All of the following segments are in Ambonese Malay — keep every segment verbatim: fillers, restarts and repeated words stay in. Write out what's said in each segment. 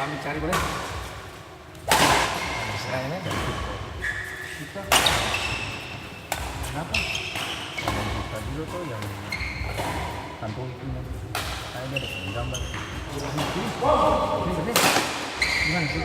Ami cari boleh? Nah, ini ada. Kita. Kenapa? Yang kita dulu tuh yang kantong itu, yang saya ada gambar. Ini, ini. Gimana sih?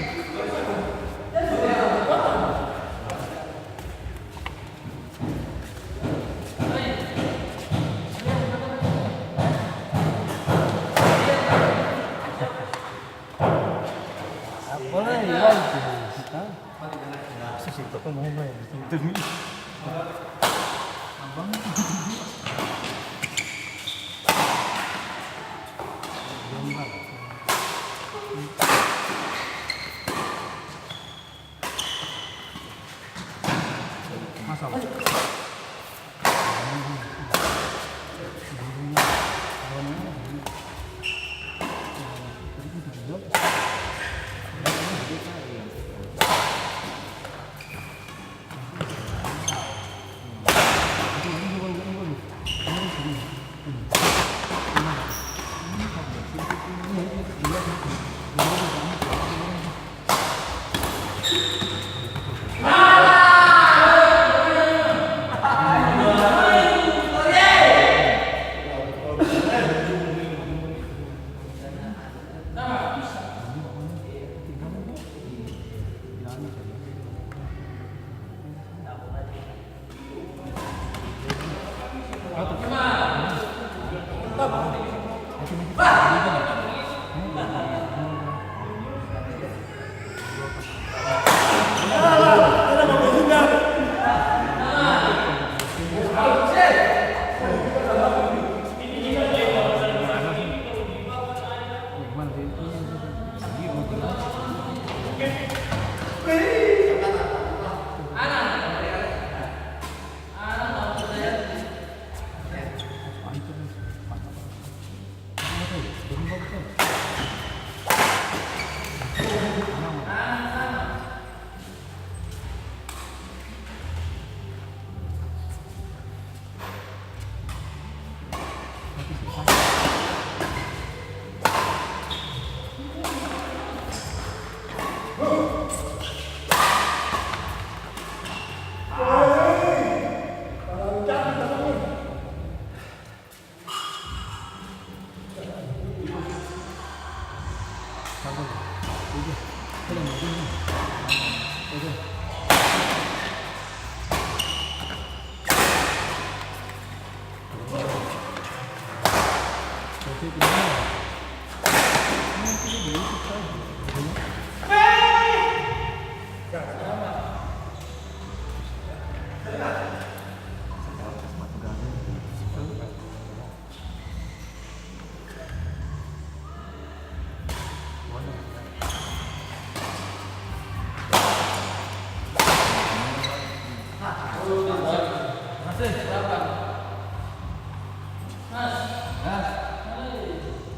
Hah?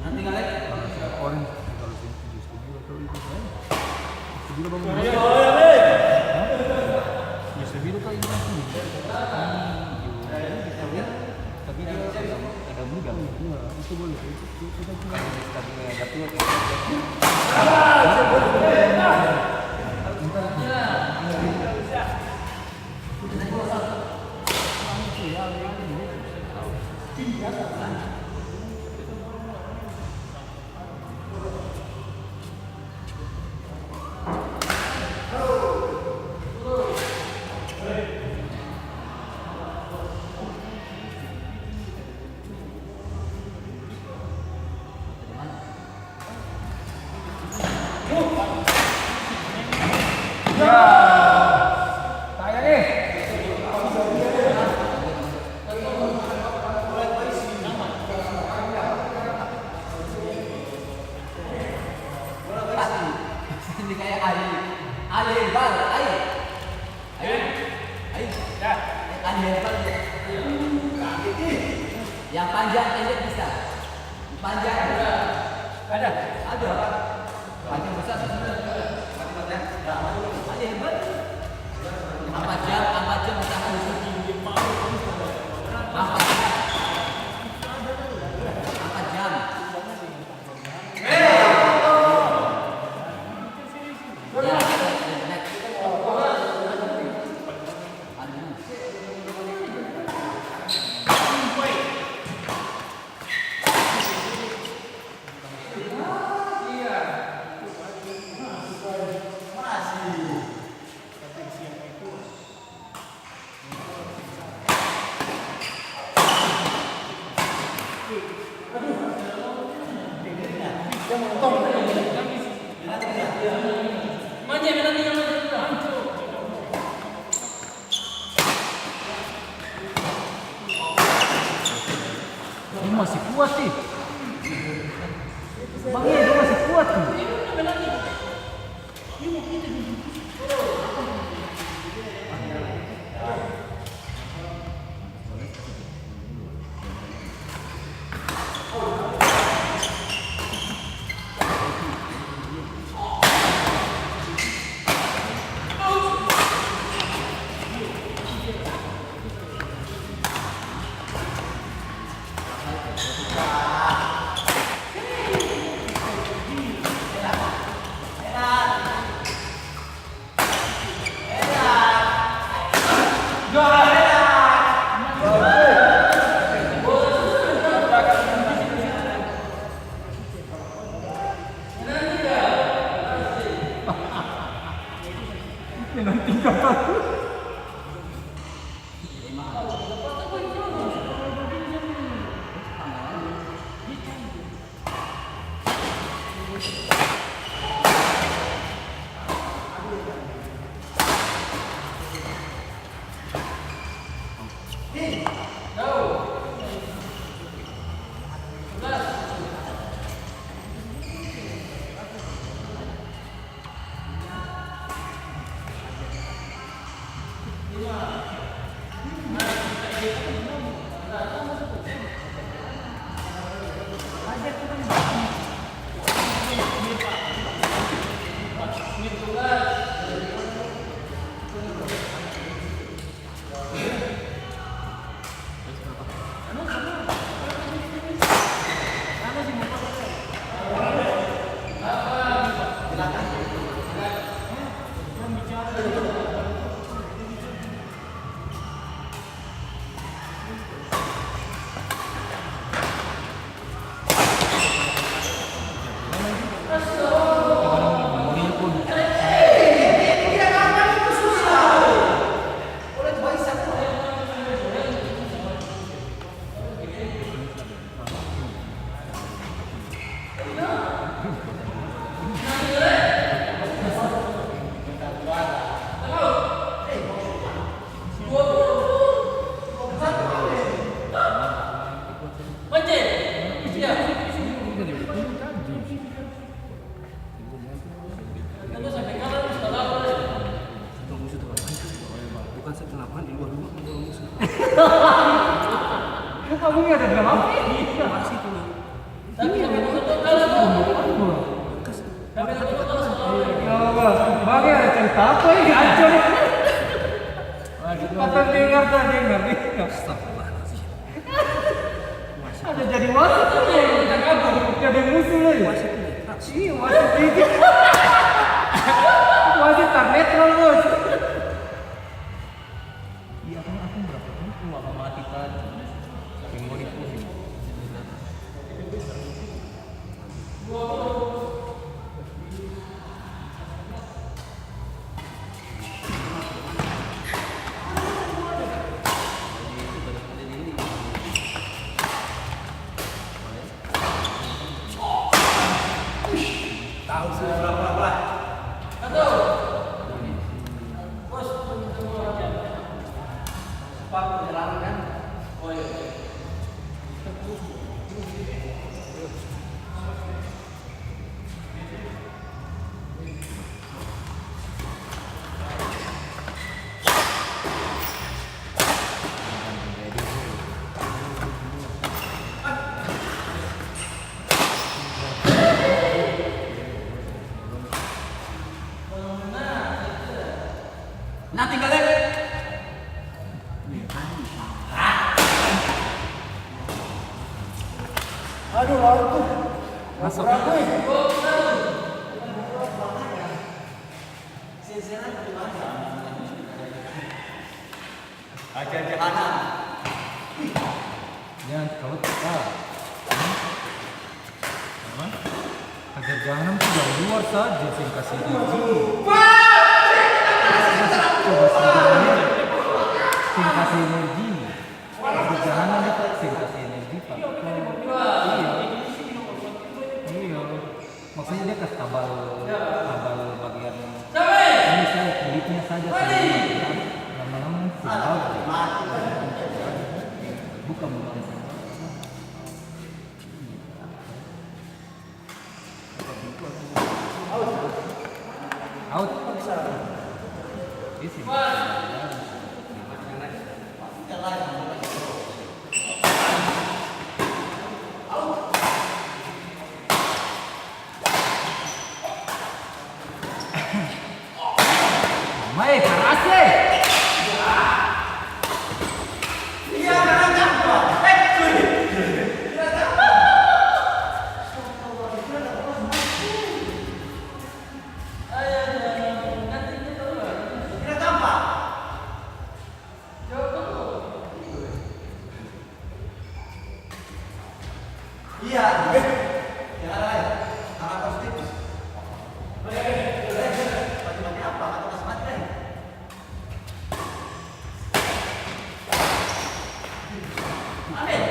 Nanti kali. Orang kalau di studio atau itu, kan? Studio bangun. Hah? Di studio kan ini. Tapi dia agak, agak muda. Iya, itu boleh. Itu, itu kan. Kalau di studio agak tua, kayak Ini kayak Ali. Ali Iqbal, Ali. Ayo. Ayo. Ya. Ada yang panjang. Yang panjang pendek bisa. Panjang. Ada. Ada. Panjang besar. Ada hebat. Empat jam, empat jam usaha. Empat jam. Empat jam. Ini masih kuat sih. Bang, ini masih kuat tuh. Bukan setengah di luar rumah, ada musuh. Kamu ada dalam apa? Masih Apa ini? Hancur. Waduh. Kata dengar, tak dengar, dengar. Astagfirullahaladzim. Ada jadi wasit tuh, ya. Jadi musuh lagi. Wasit tuh, ya. Iya, wasit itu. Wasit tak netral, Bos. Iya, aku, aku berapa kali keluar sama kita. Yang mau dipuji. Nah, tinggal, eh. Aduh, laut tuh. Masuk. Berat, weh. Aja-aja anak. Jangan kalau kita. Apa? Hajar jahanam tuh dari luar saja, seng kasih energi. Coba sendiri, seng kasih energi. Hajar jahanam itu seng kasih energi, Pak. Iya. Iya. Maksudnya dia kasih tabal, tabal bagian ini saja, kulitnya saja, seluruh bagian. Lama-lama seng bagus. Bukan, bukan seng bagus. Out. Isi. Mai, karase! Iya, eh, jangan lain. Tangan positif. Eh, eh, eh, eh, mati-mati apa? Atau kasih mati lain? Amin.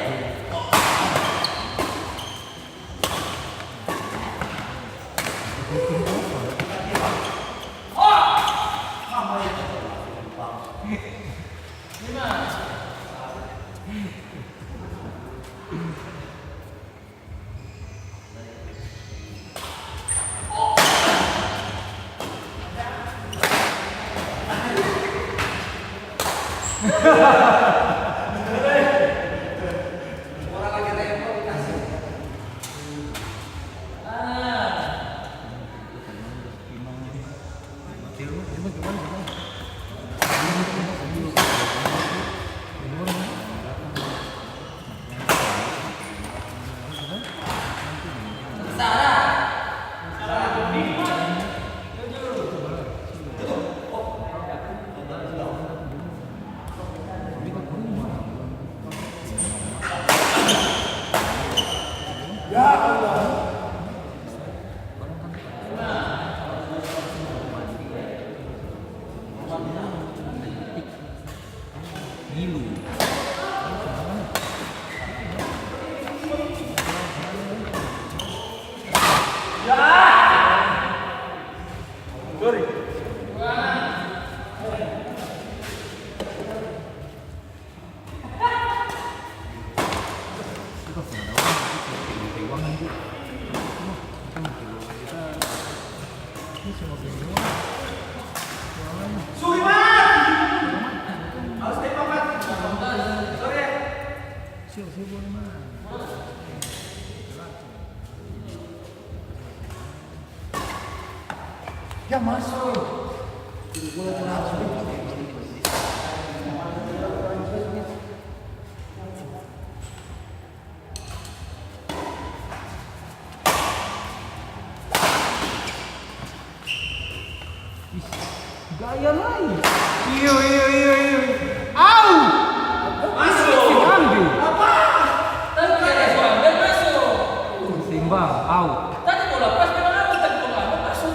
Ya, masuk. Ih, gaya lai. Iyo, iyo, iyo, iyo. Au! Masuk. Seng ambil. Apa? Tadi kira su ambil masuk. Seimbang, au. Tadi bola pas memang au, tadi bola ambil masuk.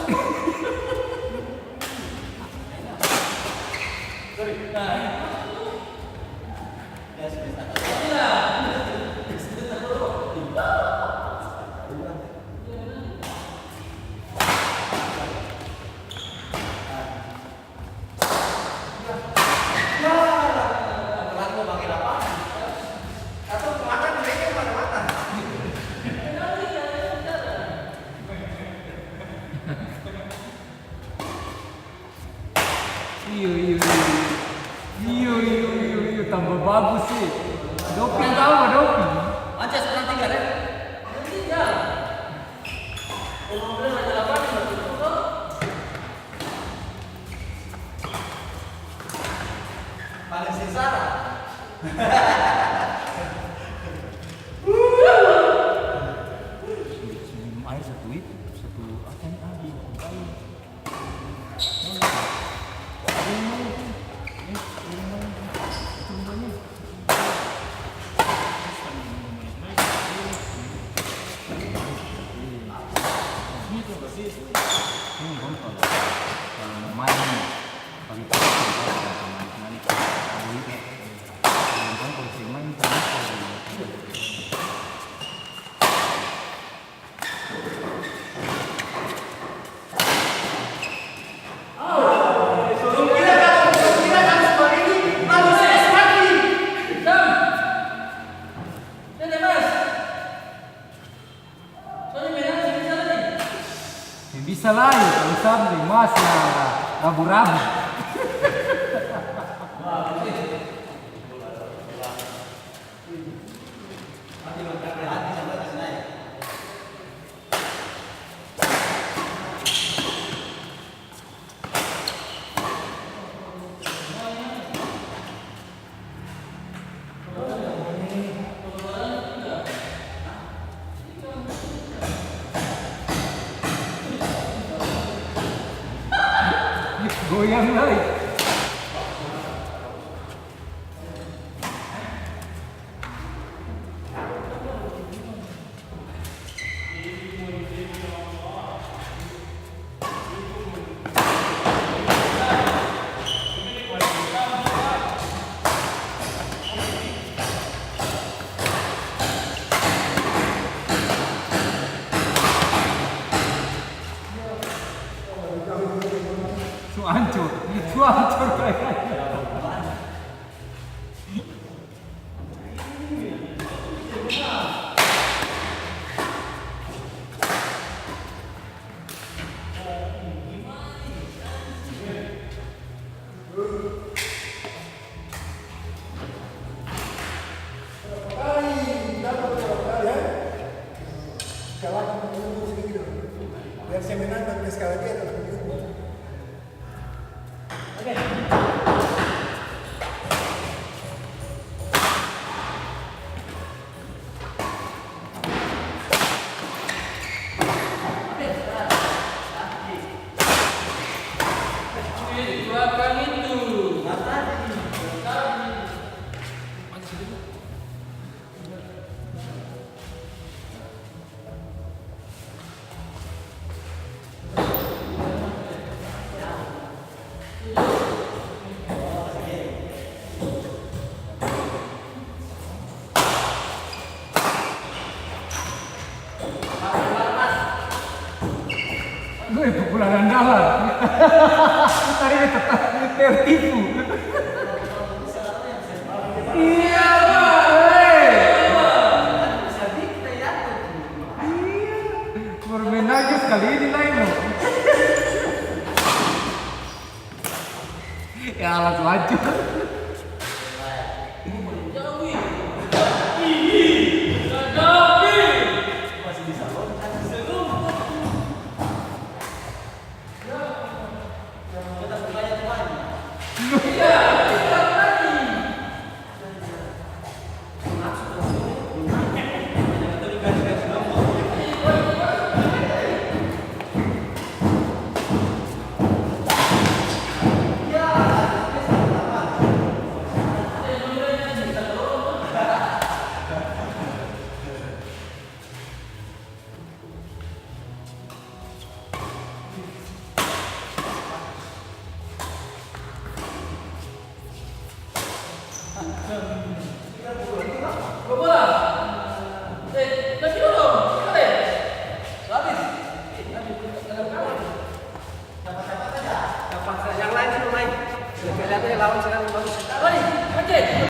Sorry. Nah. Iyo, iyo, iyo, iyo. Iyo, iyo, iyo, iyo, tambah bagus, e. Doping tau, doping. Mancas orang tiga, deh. Tiga. Kalau bilang ada delapan, lima puluh, tuh. Paling sengsara. Minum air satu itu, satu apa ini? Ah, di kayu. Seng bisa lai, kalo sampe mas na rabu-rabu. Goyang lai. Su ancor, su ancor kayaknya. Biar saya menang, tapi sekali lagi ada. Gue pukulan andalan. Tadi dia tetap tertipu. Iya, Pak, eh. Iya. Baru main lagi sekali ini lain, loh. Ya, langsung hancur. Masih bisa loncat. Lawan sekarang bagus.